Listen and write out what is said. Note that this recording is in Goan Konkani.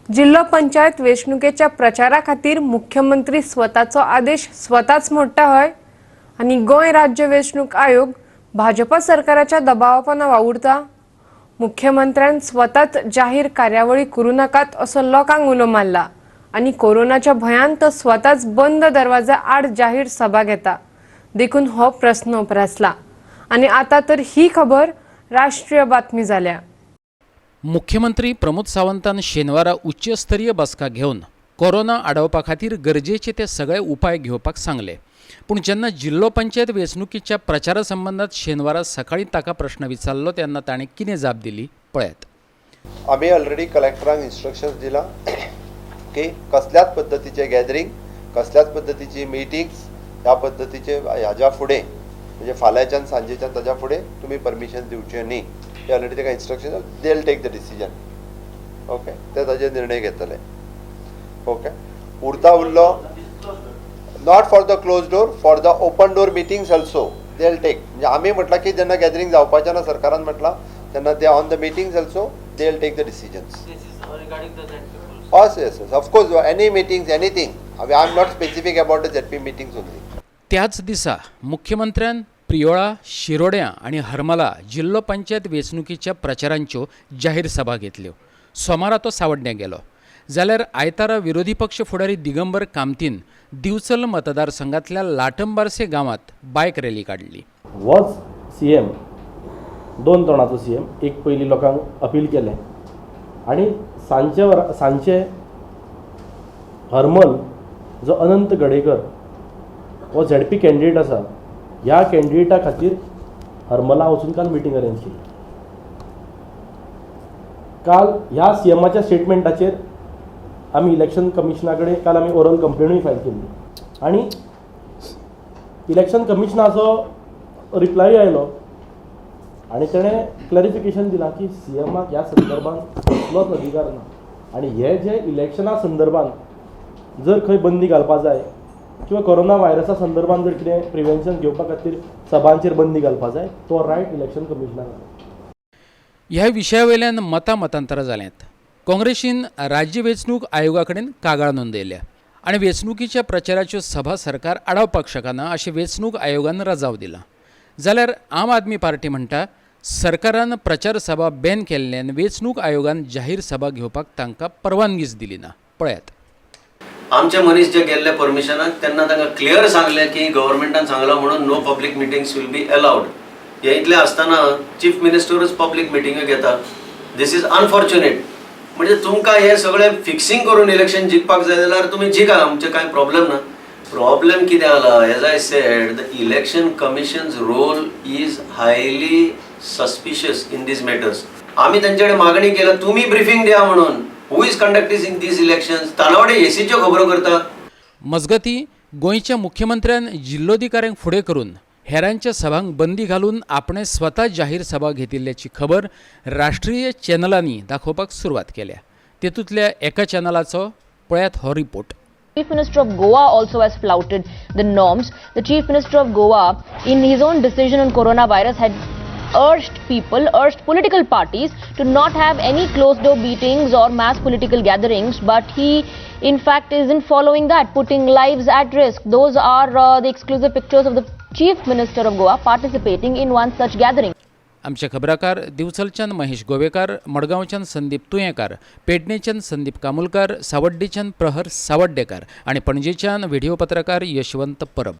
जिल्लो पंचायत वेंचणुकेच्या प्रचारा खातीर मुख्यमंत्री स्वताचो आदेश स्वताच मोडटा हय आनी गोंय राज्य वेंचणूक आयोग भाजपा सरकाराच्या दबावापोंदा वावुरता. मुख्यमंत्र्यान स्वताच जाहीर कार्यावळी करूं नाकात असो लोकांक उलो मारला आनी कोरोनाच्या भंयान तो स्वताच बंद दरवाजा आड जाहीर सभा घेता, देखून हो प्रस्न उप्रासला आनी आतां तर ही खबर राष्ट्रीय बातमी जाल्या. मुख्यमंत्री प्रमोद सावंतान शेनवारा उच्चस्तरीय बसका घेवन कोरोना आडावपा खातीर गरजेचे ते सगळे उपाय घेवपाक सांगले. पूण जेन्ना जिल्लो पंचायत वेंचणुकीच्या प्रचारा संबंदात शेनवारा सकाळीं ताका प्रश्न विचारलो तेन्ना ताणें कितें जाप दिली, पळयात. आमी ऑलरेडी कलेक्टरांक इन्स्ट्रक्शन्स दिलां की कसल्याच पद्दतीचे गॅदरींग, कसल्याच पद्दतीची मिटींग्स ह्या पद्दतीचे ह्याच्या फुडें, म्हणजे फाल्यांच्यान सांजेच्यान ताच्या फुडें तुमी परमिशन दिवचें न्ही. हे ऑलरेडी ताका instruction. They will take the decision, okay? ते ताजेर निर्णय घेतले, ओके? उरता उरलो, not for the close door, for the open door meetings also they will take. म्हणजे आमी म्हटलां की जेन्ना गॅदरींग जावपाचें ना, सरकारान म्हटलां, तेन्ना ते on the meetings also they will take the decisions. This is regarding the ZP polls. Yes, of course, any meetings, anything. I mean, I'm not specific about the ZP meetings only. त्याच दिसा मुख्यमंत्र्यान प्रियोळा, शिरोड्या आनी हरमला जिल्लो पंचायत वेंचणुकीच्या प्रचारांच्यो जाहीर सभा घेतल्यो. सोमारा तो सावड्ड्यां गेलो, जाल्यार आयतारा विरोधी पक्ष फुडारी दिगंबर कामतीन दिवचल मतदारसंघातल्या लाटंबार्से गांवांत बायक रॅली काडली. होच सी एम दोन तोंडाचो सी एम. एक पयलीं लोकांक अपील केलें आनी सांजचे वरा सांजचे हरमल जो अनंत गडेकर हो झेड पी कॅन्डिडेट आसा, ह्या कॅन्डिडेटा खातीर हरमला वचून काल मिटींग अरेंज केली. काल ह्या सी एमाच्या स्टेटमेंटाचेर आमी इलेक्शन कमिशना कडेन काल आमी ओरल कंप्लेनूय फायल केल्ली आनी इलेक्शन कमिशनाचो रिप्लायूय आयलो आनी तेणें क्लॅरिफिकेशन दिलां की सी एमाक ह्या संदर्भान कसलोच अधिकार ना आनी हे जे इलेक्शना संदर्भान जर खंय बंदी घालपा जाय किंवा कोरोना व्हायरसा संदर्भान जर कितें प्रिवेन्शन घेवपा खातीर सभांचेर बंदी घालपा जाय, तो रायट इलेक्शन कमिशनाक आसा. ह्या विशया वयल्यान मतां मतांतरां जाल्यांत. काँग्रेसीन राज्य वेंचणूक आयोगा कडेन कागाळ नोंदयल्या आनी वेंचणुकीच्या प्रचाराच्यो सभा सरकार आडावपाक शकना अशें वेंचणूक आयोगान रजाव दिला. जाल्यार आम आदमी पार्टी म्हणटा, सरकारान प्रचार सभा बॅन केल्ल्यान वेंचणूक आयोगान जाहीर सभा घेवपाक तांकां परवानगीच दिली ना. पळयात. आमचे मनीस जे गेल्ले परमिशनाक, तेन्ना तांकां क्लियर सांगलें की गव्हर्मेंटान सांगलां म्हणून no public meetings will be allowed. हें इतलें आसतना चीफ मिनिस्टरूच पब्लीक मिटिंग्यो घेता. This is unfortunate. म्हणजे तुमकां हें सगळें फिक्सिंग करून इलेक्शन जिखपाक जाय जाल्यार तुमी जिखा, आमचें कांय प्रॉब्लेम ना. प्रॉब्लेम कितें जाला, as I said, the Election Commission's role is highly suspicious in these matters. आमी तेंचे कडेन मागणी केल्या, तुमी ब्रिफींग द्या म्हणून, who is conducting these elections. Talawade एसीच्यो खबरो करता. मजगती, गोंयच्या मुख्यमंत्र्यान जिल्लोधिकाऱ्यांक फुडें करून हेरांच्या सभांक बंदी घालून आपणें स्वता जाहीर सभा घेतिल्ल्याची खबर राष्ट्रीय चॅनलांनी दाखोवपाक सुरवात केल्या. तेतूंतल्या एका चॅनलाचो पळयात हो report. Chief Minister of Goa also has flouted the norms. The Chief Minister of Goa, in his own decision on coronavirus, had urged people, urged political parties to not have any closed door meetings or mass political gatherings, but he in fact isn't following that, putting lives at risk. Those are the exclusive pictures of the Chief Minister of Goa participating in one such gathering. आमचे खबराकार दिवचलच्यान महेश गोवेकार, मडगांवच्यान संदीप तुयेंकार, पेडणेच्यान संदीप कामुलकार, सावड्डेच्यान प्रहर सावड्डेकार आनी पणजेच्यान व्हिडिओ पत्रकार यशवंत परब.